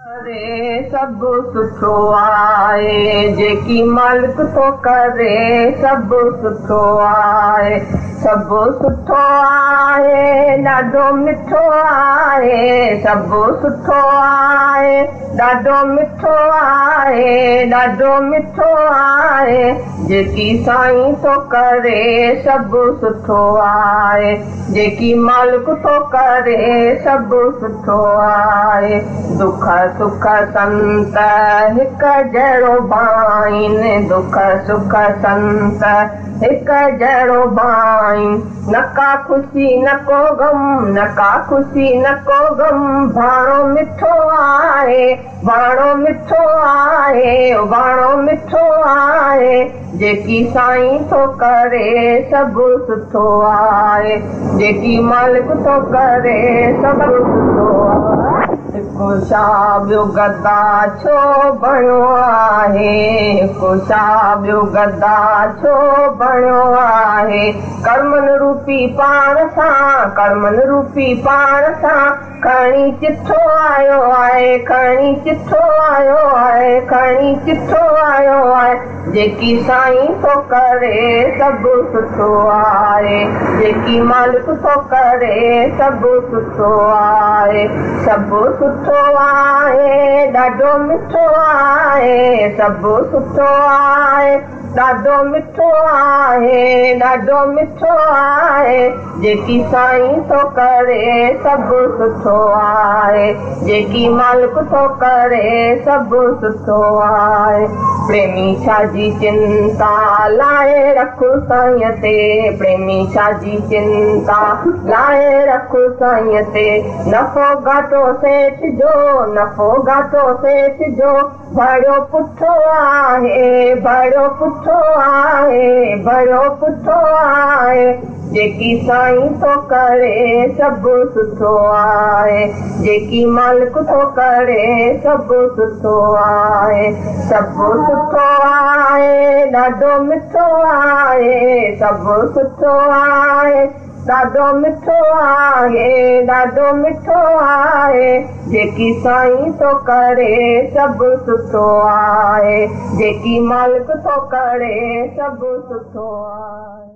ڪري سڀ سٺو آهي، جيڪي مالڪ ٿو ڪري سڀ سٺو آهي، سڀ سٺو آهي، ڏاڍو مٺو آهي، سڀ سٺو آهي، ڏاڍو مٺو آهي، ڏاڍو مٺو آهي، جيڪي سائين ٿو ڪري سڀ سٺو آهي، جيڪي مالڪ ٿو ڪري سڀ سٺو آهي. دک سک سنت هڪ جهڙو ڀائين، دک سک سنت هڪ جهڙو ڀائين، نه ڪا خوشي نه ڪو غم، نه ڪا خوشي نه ڪو غم، ڀاڻو مٺو آهي، ڀاڻو مٺو آهي، ڀاڻو مٺو آهي، جيڪي سائين ٿو ڪري سڀ سٺو آهي، جيڪي مالڪ ٿو ڪري سڀ سٺو آهي. هڪ شاهه ٻيو گدا ڇو بڻيو آهي، هڪ شاهه ٻيو گدا ڇو بڻيو آهي، ڪرمن روپي پاڻ سان، ڪرمن روپي پاڻ سان، کڻي چٺو آيو آهي، کڻي چٺو آيو آهي، کڻي چٺو آيو آهي، جيڪي سائين ٿو ڪري سڀ سٺو آهي، جيڪي مالڪ ٿو ڪري سڀ سٺو آهي، سڀ سٺو آهي، ڏاڍو مٺو آهي، سڀ سٺو آهي، ڏاڍو مٺو آهي، ڏاڍو مٺو آهي، جيڪي سائين ٿو ڪري سڀ سٺو آهي، جيڪي مالڪ ٿو ڪري سڀ سٺو آهي. پريمي ڇا جي چنتا لاهي رک سائينءَ تي، پريمي ڇا جي چنتا لاهي رک سائينءَ تي، نفعو گهاٽو سيٺ جو، نفعو گهاٽو سيٺ جو، ڀريو پٺو آهي، ڀريو پٺو آهي، ڀريو پٺو آهي، جيڪي سائين ٿو ڪري سڀ سٺو آهي، جيڪي مالڪ ٿو ڪري سڀ سٺو آهي، سڀ سٺو آهي، ڏاڍو مٺو آهي، سڀ سٺو آهي، ڏاڍو مٺو آهي، ڏاڍو مٺو آهي، جيڪي سائين ٿو ڪري سڀ سٺو آهي، جيڪي مالڪ ٿو ڪري سڀ سٺو آهي.